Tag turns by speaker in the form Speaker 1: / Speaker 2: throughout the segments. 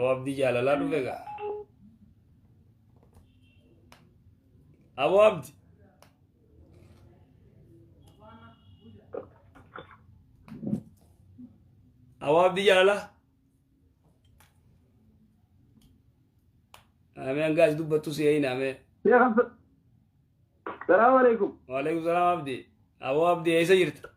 Speaker 1: Aboo Abdii jaalalaa dhufe gaa. Aboo Abdi. Aboo Abdii jaalalaa. Amee hanga as dubbattu si eeyna amee.
Speaker 2: Sheekh Salaamu alaikum.
Speaker 1: Waalaikum salaam Abdi. Aboo Abdi eessa jirta?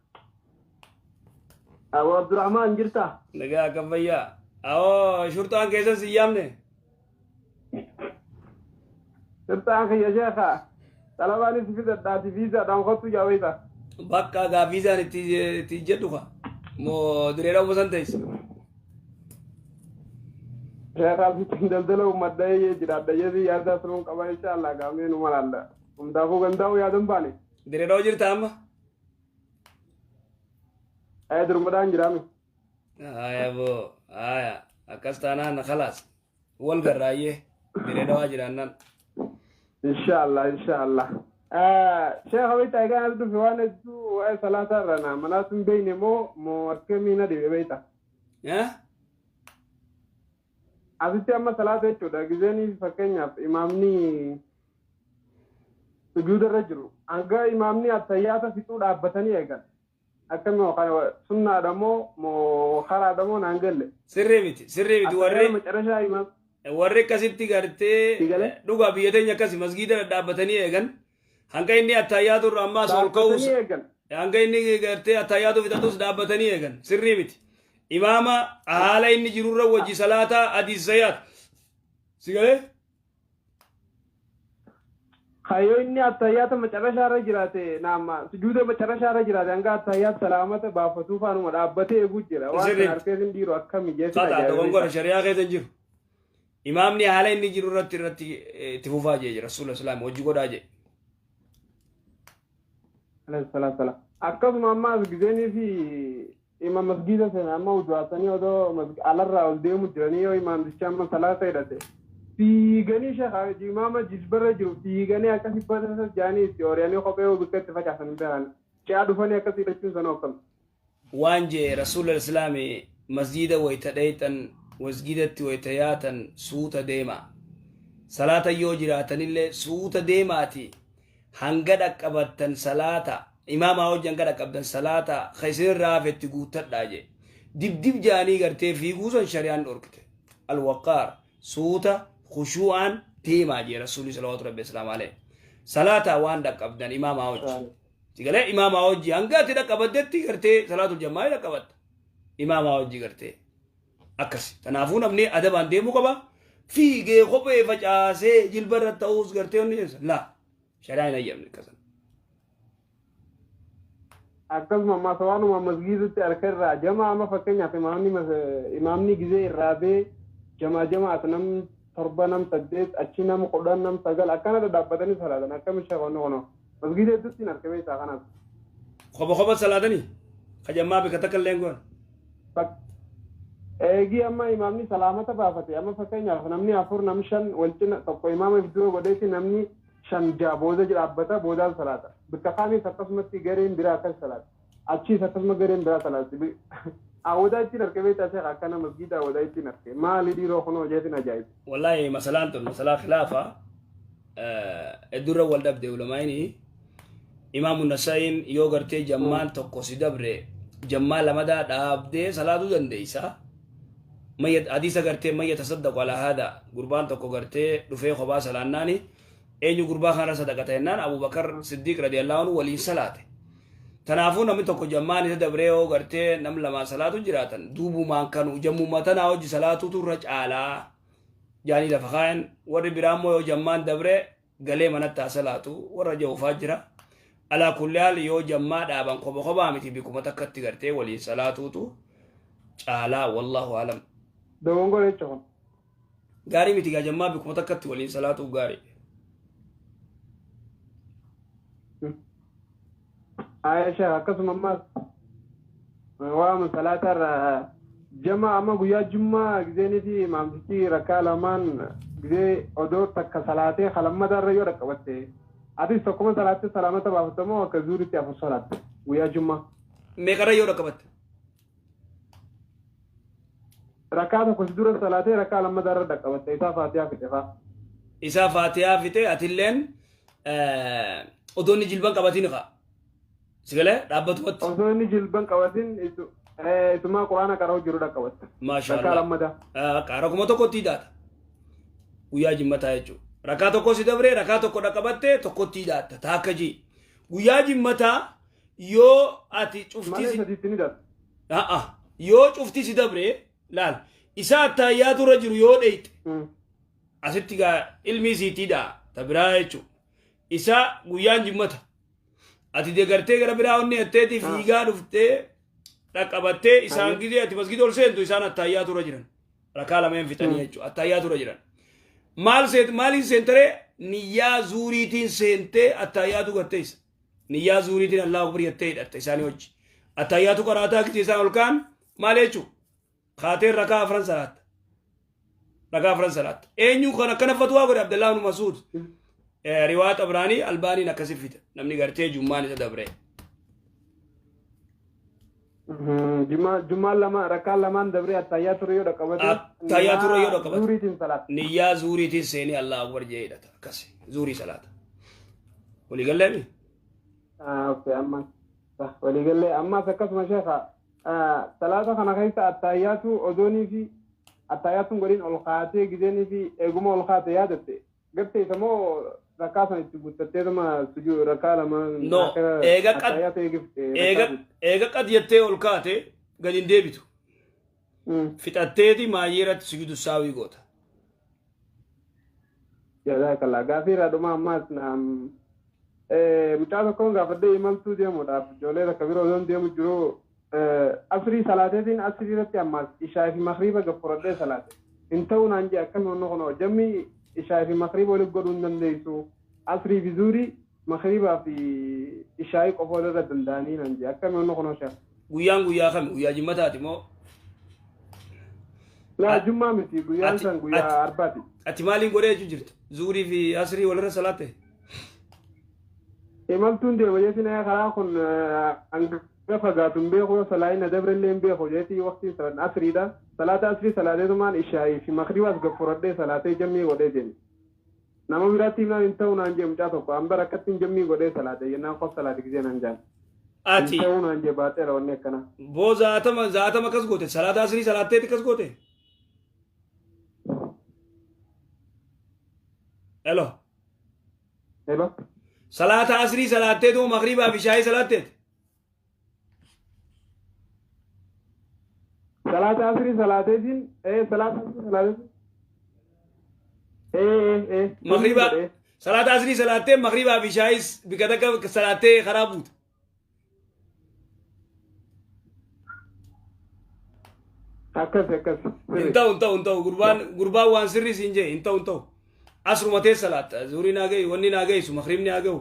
Speaker 2: Abu Abdurrahman jirta?
Speaker 1: Nagaa akkam fayyaa? Aboo shurxaan keessan si yaamne?
Speaker 2: Shurxaan kiyya sheekha. Xalabaanis fidadhaati viizaadhaan kottu jaawayta.
Speaker 1: Bakka gaa viizaan itti jedhu ka. Moo direera uummasan teessa?
Speaker 2: Sheekha asitti daldala uummadhee jiraadha jedhi yaada sunuun qaba inshallah gaamee nu malaalla. Hundaafuu gandaa'uu yaadan baane.
Speaker 1: Direera jirta amma?
Speaker 2: Ee durmadhaan jiraame.
Speaker 1: Haya boo haya akkas taanaan khalaas wal garraayyee diree dhawaa jiraannaan.
Speaker 2: Inshallah inshallah. Sheekha beektaa egaa as dhufe waan hedduu waa'ee salaataa irra naa manaatu hin beekne moo akkamii na dhibe beektaa?
Speaker 1: Eh?
Speaker 2: Asitti amma salaata jechuudha. Gizeenii fakkeenyaaf imaamni sujuuda irra jiru. Hanga imaamni attayyaata fixuu dhaabbatanii eegan. Akkami sunnaadha moo karaadha moo naan galle.
Speaker 1: Sirrii miti sirrii miti warri
Speaker 2: Macarashaa imaam.
Speaker 1: Warri akkasitti gartee
Speaker 2: Sigale?
Speaker 1: Dhugaa biyya teenya akkasi masgiida dhadhaabbatanii eegan hanga inni attayyaatu irra ammaas ol ka'uus
Speaker 2: Dhaabbatanii eegan.
Speaker 1: Hanga inni gartee attayyaatu fixatus dhaabbatanii eegan sirrii miti. Imaama haala inni jirurra wajji salaataa hadiis sayaat. Sigalee?
Speaker 2: Kayyoo inni attayyaata macarashaa irra jiraate naama sujuuda macarashaa irra jiraate hanga attayyaata salaamata baafatuu faanuma dhaabbatee eeguu jira. Waan
Speaker 1: Sirrii.
Speaker 2: kana harkee sin dhiiru akkami jeessi
Speaker 1: Xaxaa dogongora shari'aa keessa hin jiru. Imaamni haala inni jiru irratti itti fufaa jee jira Rasuula Islaam hojii godhaa jee.
Speaker 2: Akkasuma ammaas gizeenii fi ima masgiida seena amma udu'aatanii odoo alarraa ol deemu jiranii yoo imaamtichi amma salaata hidhate fiiganii sheekha imaama jilbarra jiru fiiganii akkasi batasa jaanii itti ori'anii kophee bakka itti facaasan hin beekan ce'aa dhufanii akkasi hidhachuun sana akkam.
Speaker 1: Waan jee Rasuula Islaami masjiida wayta dheeyxan masjiidatti wayta yaatan suuta deema. Salaata yoo jiraatanillee suuta deemaati hanga dhaqqabattan salaata imaamaa hojii hanga dhaqqabdan salaata ka isinirraa hafe itti guuttadhaa jee. Dibdib jaanii gartee fiiguu san shari'aan dhorkite. Alwaqaar suuta khushuu'aan deemaa jee Rasuulli salawaatu rabbi islaam alayhi. Salaata waan dhaqqabdan imaamaa hojii. Sigalee imaamaa hojii hanga ati dhaqqabaddetti gartee salaatul jammaa dhaqqabatta. Imaamaa hojii gartee. Akkasi. Kanaafuu namni adabaan deemuu qaba. Fiigee kophee facaasee jilba irra ta'uus gartee onni jeessa. Laa. Shari'aan hin hayyamne akkasan.
Speaker 2: Akkasuma ammaas waanuma masgiidatti harka irraa jamaa amma fakkeenyaaf imaamni imaamni gizee irraa bee jamaa jamaat nam torba nam saddeet achi nam 10 nam sagal akkana dhadhaabbatanii salaatan akkami sheekonni kunoo masgiida hedduutti hin argame isaa kanaas.
Speaker 1: Kopha kopha salaatanii? Ka jammaa bika takka illee hin goone.
Speaker 2: Eegii amma imaamni salaamata baafate amma fakkeenyaaf namni afur nam shan wal cina tokko imaama if dura godheeti namni shan ja'a booda dhaabbata boodaan salaata. Bikka kaanis akkasumatti gareen biraa akkas salaata. Achiis akkasuma gareen biraa salaati. Awwadaa ittiin arge beektaa sheekh akkana masgiida awwadaa ittiin arge maali dhiiroo kunoo jeetin ajaa'iba.
Speaker 1: Wallahi masalaan tun masalaa khilaafa heddurra wal dhabde ulamaayini imaamu Nasaa'iin yoo gartee jammaan tokko si dabre jammaa lamadaa dhaabdee salaatuu dandeeysa. Hadiisa gartee man yatasaddaqu alaa haada gurbaan tokko gartee dhufee kophaa salaannaani eenyu gurbaa kanarra sadaqata jennaan Abubakar Siddiiq radiyallahu anhu waliin salaate. Tanaafuu namni tokko jammaan isa dabree yoo gartee nam lamaan salaatu jiraatan duubumaan kanu jammuma tanaa hojii salaatuutu irra caalaa jaanii lafa kaayan warri biraa immoo yoo jammaan dabree galee manatti haa salaatu warra ja'uufaa jira. Alaa kulli haal yoo jammaa dhaaban kopha kophaa miti bikuma takkatti gartee waliin salaatuutu caalaa wallaahu alam.
Speaker 2: Dogongora jechuun.
Speaker 1: Gaarii miti gaa jammaa bikuma takkatti waliin salaatuu gaarii.
Speaker 2: Aya sheekh akkasuma ammaas waama salaata irraa jama amma guyyaa jummaa gizeenii fi imaamtichi rakkaa lamaan gizee odoo takka salaatee kalammata irra yoo dhaqqabatte atis tokkuma salaattee salaamata baafatta moo akka zuuritti afur salaatte guyyaa jummaa.
Speaker 1: Meeqarra yoo dhaqqabatte?
Speaker 2: Rakkaa tokko si dura salaatee rakkaa lammataa irra dhaqqabatte isaa faatiyaa fixe faa.
Speaker 1: Isaa faatiyaa fixe atilleen otoo inni jilban qabatin kaa. Sigalee dhaabbatumatti.
Speaker 2: Osoo inni jilban qabatin isumaa quraana qara'u jiru dhaqqabatte.
Speaker 1: Maasha
Speaker 2: Rakkaa
Speaker 1: Allah.
Speaker 2: lammataa.
Speaker 1: Rakuma tokkotti hidhaata. Guyyaa jimmataa jechuudha. Rakkaa tokko si dabree rakkaa tokko dhaqqabattee tokkotti hidhaatta. Taakka jii. Guyyaa jimmataa yoo ati cufti
Speaker 2: Malee
Speaker 1: si
Speaker 2: sadiitti ni darba.
Speaker 1: A'a. Yoo cufti si dabree laal isa attaayyaatu irra jiru yoo dheeyxe asitti gaa ilmi isiitiidha ta biraa jechuudha. Isa guyyaan jimmata. Ati degartee gara biraa onni jetteeti fiigaa dhuftee dhaqqabattee isaan gizee ati masgida ol seentu isaan attaayyaatu irra jiran. Rakaa lameen fixanii jechuudha. Attaayyaatu irra jiran. Maal seet maaliin seentaree niyyaa zuuriitiin seentee attaayyaatu gatteessa. Niyyaa zuuriitiin Allahu akbar jettee hidhatte isaanii wajji. Attaayyaatu qaraataa gizee isaan ol ka'an maal jechuudha? Kaateen rakaa afran salaatta. Rakaa afran salaatta. Eenyu kan akkana fatwaa godhe Abdallah ibn Mas'ud. Riwaa Xabraanii Albaaniin akkasi fida. Namni gartee jummaan isa dabre.
Speaker 2: Jummaan lama rakkaan lamaan dabree attaayyaa ture yoo dhaqqabate.
Speaker 1: Attaayyaa ture yoo dhaqqabate.
Speaker 2: Zuuriitiin salaata.
Speaker 1: Niyyaa zuuriitiin seenee Allahu akbar jedhee hidhata. Akkasi zuurii salaata. Walii galleemi?
Speaker 2: Okay, amma waliigallee ammas akkasuma sheekha salaata kana keessa attaayyaatu odoonii fi attaayyaatuun godhin ol kaatee gizeenii fi eeguma ol kaate yaadatte gartee isa moo rakkaa sana itti guuttatteetuma sujuu rakkaa lama
Speaker 1: No, eega
Speaker 2: attaayyaatu eegifte
Speaker 1: Eega eega qad jettee ol kaate gadi hin deebitu. Fixatteeti maayyee irratti sujuudu saawii goota.
Speaker 2: Jazakallah gaafii irraa dhuma ammaas mucaa tokkoon gaafadhee imaltuu deemuudhaaf ijoollee takka biroo odoon deemu jiru asrii salaateetiin asrii irratti ammaas ishaa fi makriiba gaffuradhee salaate hin ta'u naan jee akkami wanni kunoo jammi ishaa fi makriiba walitti godhuu hin dandeessu asrii fi zuurii makriibaa fi ishaayii qofa walirra danda'anii naan jee akkami wanni kunoo sheekh.
Speaker 1: Guyyaan guyyaa kami? Guyyaa jimmataati moo?
Speaker 2: Laa jummaa miti guyyaan san guyyaa arbaati.
Speaker 1: Ati maaliin godhee jechuu jirta? Zuurii fi asrii walirra salaatte?
Speaker 2: Imaltuun deema jeetiin karaa kun hanga fagaatu hin beeku yoo salaayina dabrellee hin beeku jeetii waqtiin salan asriidha. Salaata asrii salaateetumaan ishaayii fi makriibaas gaffuradhee salaatee jammii godhee deeme. Nama biraatti himnaan hin ta'u naan jee mucaa tokko an bara akkattiin jammii godhee salaate jennaan qof salaate gisee naan jaan. Hin
Speaker 1: Ati
Speaker 2: ta'u naan jee baaxeera wanni akkanaa.
Speaker 1: boo zaatama zaatama akkas goote salaata asrii salaatteeti akkas goote? Hello.
Speaker 2: Hello.
Speaker 1: Salaata asrii salaatteetu makriibaa fi shaayii salaatteeti.
Speaker 2: Salaata asrii salaateetiin salaata asrii salaateetiin
Speaker 1: Makriibaa salaata asrii salaattee makriibaa fi shaayis bika takka salaattee karaa buute.
Speaker 2: Akkas akkas.
Speaker 1: Hin ta'u hin ta'u hin ta'u gurbaan gurbaan waan sirrii siin jee hin ta'u hin ta'u. Asruma tee salaatta zuurii naa gahi wanni naa gahisu makriibni haa gahu.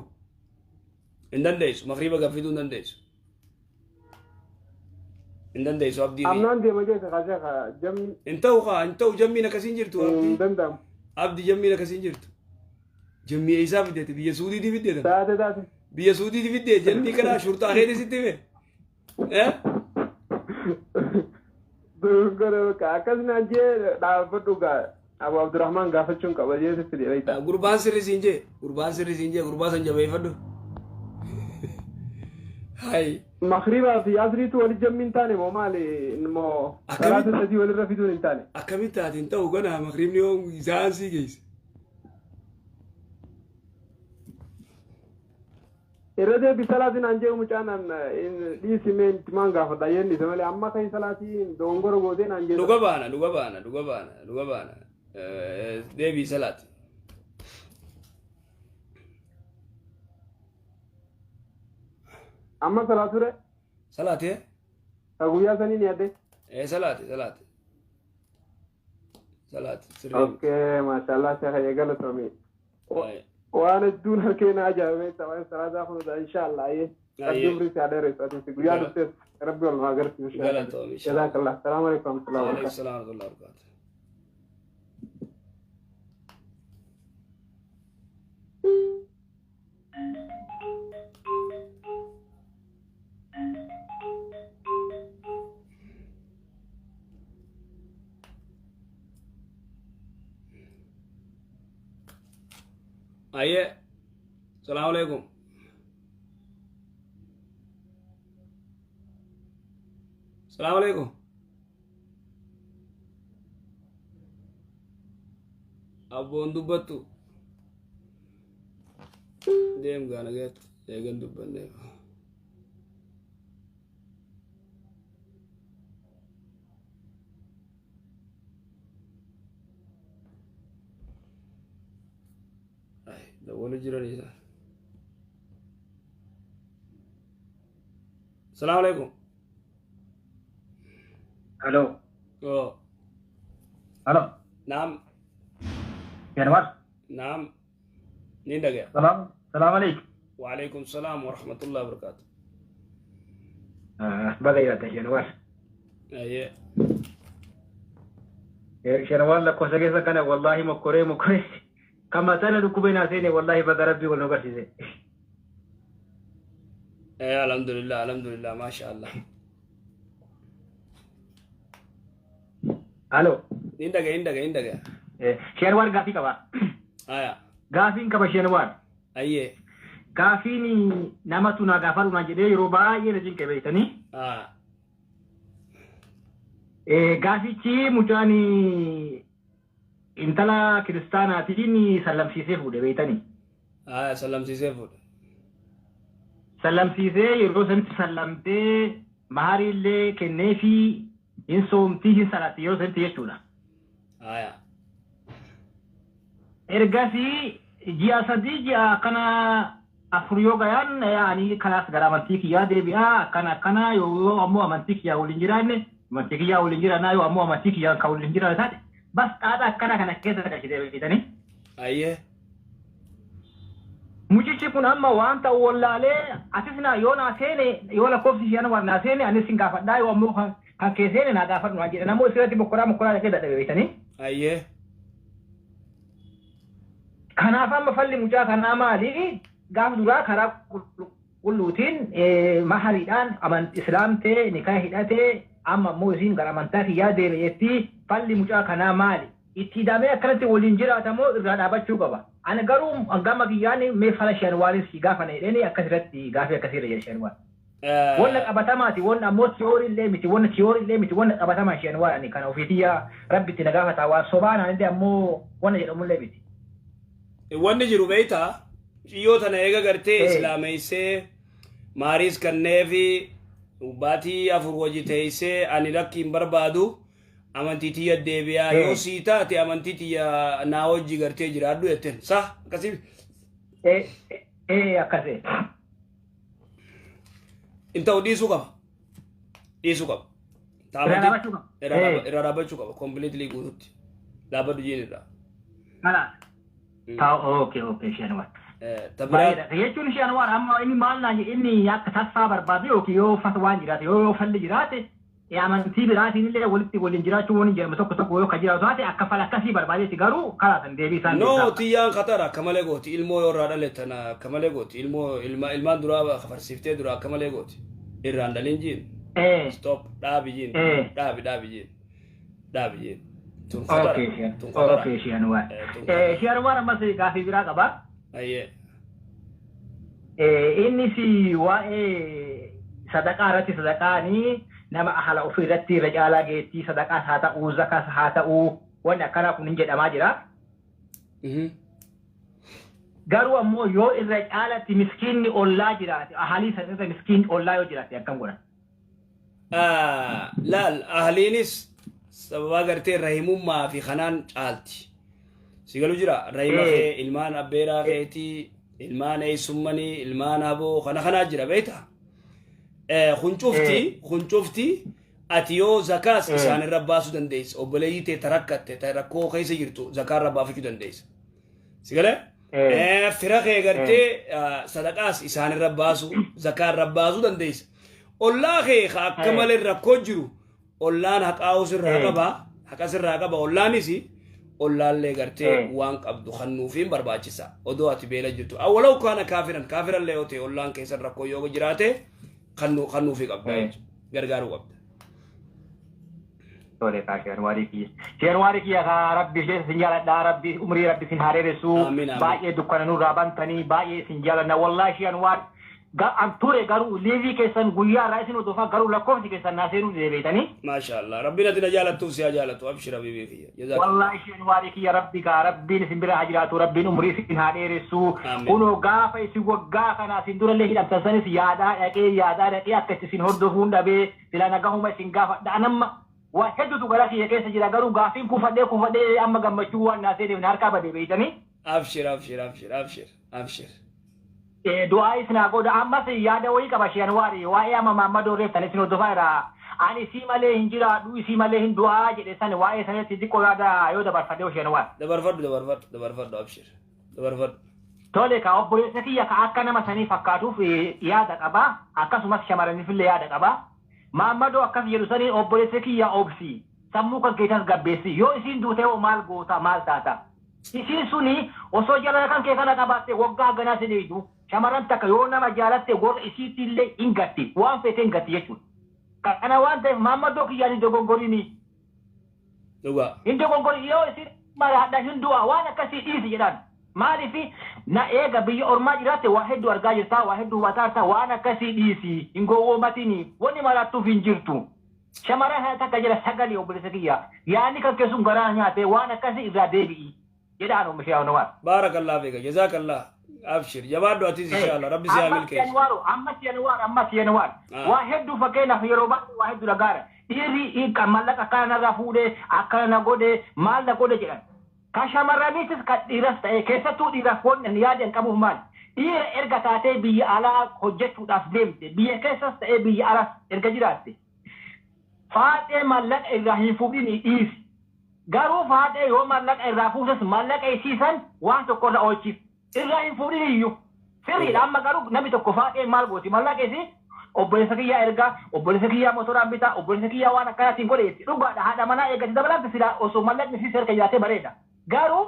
Speaker 1: Hin dandeessu makriiba gaffiduu hin dandeessu. Hin dandeessu abdii.
Speaker 2: Amnaan deema jeete kaasee jammi
Speaker 1: Hin ta'u kaa hin ta'u jammiin akkasiin jirtu
Speaker 2: hin
Speaker 1: abdii.
Speaker 2: danda'amu.
Speaker 1: Abdi jammiin akkasiin jirtu. Jammii eessaa fiddeete biyya Suudiitii fiddeete.
Speaker 2: Taate taate.
Speaker 1: Biyya Suudiitii fiddee jammii kana shurxaa keetii sitti hime. Eh?
Speaker 2: Dogoggora bakka akkas naan jee dhaabbadhu gaa Abu Abdurrahman gaafachuun qaba jee sitti dheerayta.
Speaker 1: Gurbaan sirri siin jee gurbaan sirri siin jee gurbaa san jabeeffadhu. Hai.
Speaker 2: Makriibaa fi asriitu wali jammi hin taane moo maali moo
Speaker 1: Akkamitti?
Speaker 2: salaata sadii walirra fiduun hin taane.
Speaker 1: Akkamitti taate hin ta'u ganaa makriibni yoo isaan sii geesse.
Speaker 2: Irra deebi salaatiin aan jee mucaan an dhiisimee maan gaafadha jeen dhiise malee amma kan salaatiin dogongora gootee naan jee.
Speaker 1: Dhuga baana dhuga baana dhuga baana dhuga baana. Deebii salaati.
Speaker 2: Amma salaature
Speaker 1: Salaati eh?
Speaker 2: ka guyyaa sanii ni yaadde.
Speaker 1: Eh salaati salaati. Salaati sirrii.
Speaker 2: Okay maashaallah sheekha eegalatoomi.
Speaker 1: Hai.
Speaker 2: Waan hedduun harkeen ajaa'ibee taphaan salaataa kunuunsa inshaallah ayyee. Rabbi
Speaker 1: Ayyee.
Speaker 2: umrii si haa dheeressu ati guyyaa dhuftees rabbi wal haa agarsiisu inshaallah.
Speaker 1: Galatoomi inshallah.
Speaker 2: Jazakallah. Salaamu alaikum warahmatullahi
Speaker 1: Waalaikum
Speaker 2: wabarakatuh.
Speaker 1: salaam warahmatullahi wabarakatuh. Ayyee. Salaamu alaikum. Salaamu alaikum. Abboon dubbattu. Deem gaana geet eegan dubbanneef. Ay, dawwalu jiran isa. Salaamu alaikum.
Speaker 3: Halo.
Speaker 1: Oh,
Speaker 3: Halo.
Speaker 1: naam,
Speaker 3: Anwar.
Speaker 1: Naam. Ni dhagaya.
Speaker 3: Salam. Salam alaikum.
Speaker 1: Wa alaikum salaam wa rahmatullahi wa barakatuh.
Speaker 3: Baga jiraate Anwar.
Speaker 1: Ayyee.
Speaker 3: Anwar, lakkoofsa keessa kana wallahi mokkoree mokkoree kama tana dhukkubee naa seene, wallahi baga rabbii wal nu agarsiise.
Speaker 1: Eh, alhamdulillah, alhamdulillah, masha Allah.
Speaker 3: Halo.
Speaker 1: Ni dhagaya, ni dhagaya, ni dhagaya.
Speaker 3: Anwar, gaafii qaba.
Speaker 1: Aya.
Speaker 3: Gaafiin qaba, Anwar.
Speaker 1: Ayyee.
Speaker 3: Gaafiin namatu naa gaafadhu naan jedhee yeroo baay'ee na cinqe beektanii.
Speaker 1: Ah.
Speaker 3: Gaafichi mucaan intala kiristaanaatiin sallamsiisee fuudhe beektanii.
Speaker 1: Aya, sallamsiisee fuudhe.
Speaker 3: Sallamsiisee yeroo sanitti sallamtee mahariillee kenneefii hin soomtii hin salaatti yeroo sanitti jechuudha.
Speaker 1: Aya.
Speaker 3: Ergasii ji'a 3, ji'a akkana 4 yoo gayan, ani kanaas gara amantii kiyyaa deebi'aa, akkana akkana, yoo ammoo amantii kiyyaa waliin jiraanne amantii kiyyaa waliin jiraannaa, yoo ammoo amantii kiyyaa kan waliin jiraanne taate bas xaaxa akkana kana keessa galchitee beektanii.
Speaker 1: Ayyee.
Speaker 3: Mucichi kun amma waan ta'u wallaalee, atis na yoo naa seene, yoo lakkoofsi ishee waan naa seene anis sin gaafadhaa, yoo ammoo kan kee seene naa gaafadhu waan jedhan, ammoo isirratti bokkoraa bokkoraa dhaqee dadhabe beektanii.
Speaker 1: Ayyee.
Speaker 3: Kanaaf amma falli mucaa kanaa maali? Gaaf duraa karaa qulqulluutiin mahariidhaan islaamtee nikaa hidhatee, amma ammoo isiin gara amantaa kiyyaa deeme jetti, falli mucaa kanaa maali? Itti hidhamee akkanatti waliin jiraatamoo irraa dhaabachuu qaba? Ani garuu gama kiyyaan mee fala shan waan si gaafa jedhanii akkasirratti gaafii akkasirra jedhe shan waan. Wanna qabatamaati, wanna ammoo tiyoorii illee miti, wanna tiyoorii illee miti, wanna qabatamaa shan waan ani kana ofiitiyyaa rabbitti na gaafata, waan sobaan ani ammoo wanna jedhamullee miti.
Speaker 1: Wanni jiru beeytaa, xiyyoo tana eega gartee islaameessee maariis kanneefi baatii 4 hojii teessee, ani lakki hin barbaadu, amantii tiyya deebi'aa, yoo sii taate amantii tiyya naa hojii gartee jiraadhu jetteen sa akkasii?
Speaker 3: Ee, akkasii.
Speaker 1: In ta'u, dhiisuu qaba, dhiisuu qaba.
Speaker 3: Irraa dhaabachuu qaba.
Speaker 1: Irraa dhaabbachuu qaba, completely guututti dhaabbadhu jiin irraa.
Speaker 3: Kanaaf. Okay, isheen waan.
Speaker 1: Tabiraa.
Speaker 3: Jechuun isheen waan amma inni maal naan inni akka tasfaa barbaadu yookiin yoo uffata waan jiraate, yoo falli jiraate, amantii biraatiin illee walitti waliin jiraachuu waan jedhamu tokko tokko yoo ka jiraatu taate, akka fala akkasii barbaadetti, garuu karaa san deebii isaan.
Speaker 1: No, tiyyaan katara akka malee gooti, ilmoo yoo irraa dhale tana akka malee gooti, ilmoo ilmaan duraa kafarsiiftee duraa akka malee gooti, irraan dhalin jiin. Stop, dhaabi jiin, dhaabi, dhaabi jiin, dhaabi jiin. Tun katara. Tun katara.
Speaker 3: Okay, isheen waan. Isheen waan ammas gaafii biraa qaba.
Speaker 1: Ayyee.
Speaker 3: Innis waa'ee sadaqaa irratti, sadaqaanii nama ahala ofii irratti irra caalaa geettii, sadaqaas haa ta'uu, zakaas haa ta'uu, wanni akkanaa kun hin jedhamaa jira. Garuu ammoo yoo irra caalatti miskiinni ollaa jiraate, ahalii san irra miskiinni ollaa yoo jiraate, akkam godhan?
Speaker 1: Laal, ahaliinis sababa gartee rahimummaa fi kanaan caalti. Si galu jira, rahima kee, ilmaan abbeeraa keetii, ilmaan eessummanii, ilmaan haboo kana kanaa jira beektaa? Kun cufti, kun cufti ati yoo zakaas isaan irra baasuu dandeessa. Obboleeyyii tee tarakkatte, ta rakkoo keessa jirtu zakaa irra baafachuu dandeessa. Si galee? Fira kee gartee sadaqaas isaan irra baasuu, zakaa irra baasuu dandeessa. Ollaa kee ka akka malee rakkoo jiru, ollaan haqaa'uu sirraa qaba, haqa sirraa qaba ollaanis, ollaallee gartee waan qabdu kannuufiin barbaachisa. Odoo ati beela jirtu. Awwalaw kaana kaafiran, kaafirallee yoo ta'e, ollaan keessan rakkoo yoo jiraate kannuufii qabda jechuudha. Gargaaruu qabda.
Speaker 3: Tole kaa sheenwaarii kiyya. Sheenwaarii kiyya kaa rabbi ishee isin jaaladha, rabbi umrii rabbi isin haa dheeressu.
Speaker 1: Amiin, amiin.
Speaker 3: Baay'ee dukkana nurraa bantanii, baay'ee isin jaalanna. Wallaahi sheenwaar an ture garuu liivii keessan guyyaa irraa isin hordofaa, garuu lakkoofsi keessan naa seenuu deebiitanii.
Speaker 1: Maasha Allah, rabbiin ati na jaalattuuf si haa jaalatu. Abshir habiibii kiyya, jazakallah.
Speaker 3: Wallaahi sheenwaarii kiyya, rabbi kaa rabbiin isin bira haa jiraatu, rabbiin umrii isin haa dheeressu.
Speaker 1: Amiin.
Speaker 3: Kunoo gaafa isin waggaa kana isin durallee hidhamtan sanis yaadaa dhaqee, yaadaa dhaqee akka itti isin hordofuun dhabee, sila nagahuma isin gaafadha. Anamma waa hedduutu gara kiyya keessa jira, garuu gaafiin kuufadhee kuufadhee amma gammachuu waan naa seeneef na harkaa badee beeytanii.
Speaker 1: Abshir, abshir, abshir, abshir, abshir.
Speaker 3: Du'aa isinaa godha. Ammas yaada wayii qaba sheenwaari, waa'ee amma Maammadoo reeftan isin hordofaa jira. Ani isii malee hin jiraadhu, isii malee hin du'aa jedhe san, waa'ee sanitti xiqqoo yaada yoo dabarfadhe sheenwaar.
Speaker 1: Dabarfadhu, dabarfadhu, dabarfadhu, abshir, dabarfadhu.
Speaker 3: Tole ka obboleessa kiyya ka akka nama sanii fakkaatuuf yaada qaba, akkasumas shamarraniifillee yaada qaba. Maammadoo akkas jedhu sanii, obboleessa kiyya obsi, sammuu kan keessas gabbeessi. Yoo isiin duute hoo maal goota, maal taata? Isiin suni osoo jaalala kan kee kana qabaatte waggaa haganaa sin eeydu. Shamarran takka yoo nama jaalatte warra isiitti illee hin gatti, waan feete hin gatti jechuudha. Kana waan ta'eef Maammadoo kiyyaan hin dogoggorini.
Speaker 1: Dhugaa.
Speaker 3: Hin dogoggorin. Yoo isin maraadha hin du'a waan akkasii dhiisi jedhaan. Maaliif na eega biyya ormaa jiraatte waa hedduu argaa jirtaa, waa hedduu hubataa jirtaa, waan akkasii dhiisi, hin gowwoomatini, wanni maraattuuf hin jirtu. Shamarran takka jala sagalii, obboleessa kiyya, yaadni kan keessun garaa nyaate, waan akkasii irraa deebi'i jedhaan oomisha yaa'u.
Speaker 1: Baarakallah fiika, jazakallah, abshir, jabaadhu atis, inshallah rabbi si haa milkeessu.
Speaker 3: Ammas Januwaar, ammas Januwaar. Waa hedduu fakkeenyaaf yeroo baay'ee waa hedduu dhagaara. Dhiirri kan maallaqa akkana narraa fuudhee, akkana na godhe, maal na godhe jedhan. Ka shamarraniitis kan dhiiras ta'e, keessattuu dhiiraaf wanni yaada hin qabuuf maali? Dhiira erga taatee biyya alaa hojjechuudhaaf deemte, biyya keessas ta'ee biyya alaas erga jiraatte, faaxee maallaqa irraa hin fuudhinii dhiisi. Garuu faaxee yoo maallaqa irraa fuutes maallaqa isiisan waan tokko irra oolchiif. Irraa hin fuudhin iyyuu. Sirriidha, amma garuu namni tokko faaxee maal gooti? Maallaqa isii obboleessa kiyyaa ergaa, obboleessa kiyyaa motoraan bitaa, obboleessa kiyyaa waan akkanaatiin godhe jetti. Dhugaadha, haadha manaa eeggatti dabalamte silaa osoo maallaqni isii harka jiraatee bareeda. Garuu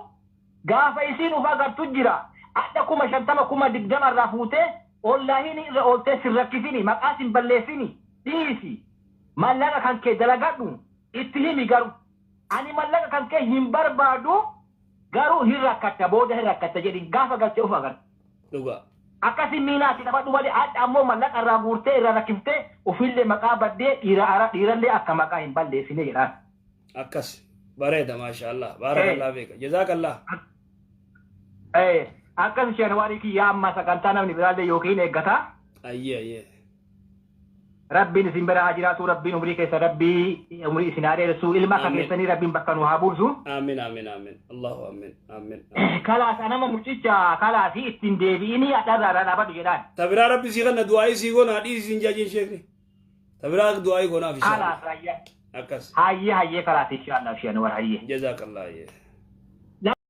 Speaker 3: gaafa isiin uf agartu jira. Adha 50,000, 20,000 irraa fuutee ollaahiin irra ooltee sin rakkisini, maqaa sin balleessini, dhiisi. Maallaqa kan kee dalagadhu, itti himi garuu. Ani maallaqa kan kee hin barbaadu, garuu hin rakkatta, booda hin rakkatta jedhin, gaafa galtee uf agarta.
Speaker 1: Dhugaa.
Speaker 3: Akkasi miinaatti taphadhu malee adda ammoo maallaqa irraa guurtee irraa rakkiftee ofillee maqaa baddee dhiirallee akka maqaa hin balleessine jedhaan.
Speaker 1: Akkas bareeda, maasha Allah, baarakallah fiika, jazakallah.
Speaker 3: Akkas isheen waan kiyyaa amma sagantaa namni biraallee yookiin eeggata.
Speaker 1: Ayyee, ayyee.
Speaker 3: Rabbiin isin bira haa jiraatu, rabbiin umrii keessa rabbii umrii isin haa dheeressu, ilma akka
Speaker 1: Amiin.
Speaker 3: keessanii rabbiin bakka nu haa buusu.
Speaker 1: Amin, amin, amin, Allahu amin, amin.
Speaker 3: Kalaas anama mucicha kalaasi ittiin deebi'inii adharraa irraa dhaabadhu jedhaan.
Speaker 1: Tabiraa rabbi sii kanna, du'aayii sii goonaa, dhiisi sin jaajiin sheekni. Tabiraa du'aayii goonaaf inshallah.
Speaker 3: Kalaas hayya.
Speaker 1: Akkas.
Speaker 3: Hayyee, hayyee, kalaas inshallah isheen war hayyee.
Speaker 1: Jazakallah, ayyee.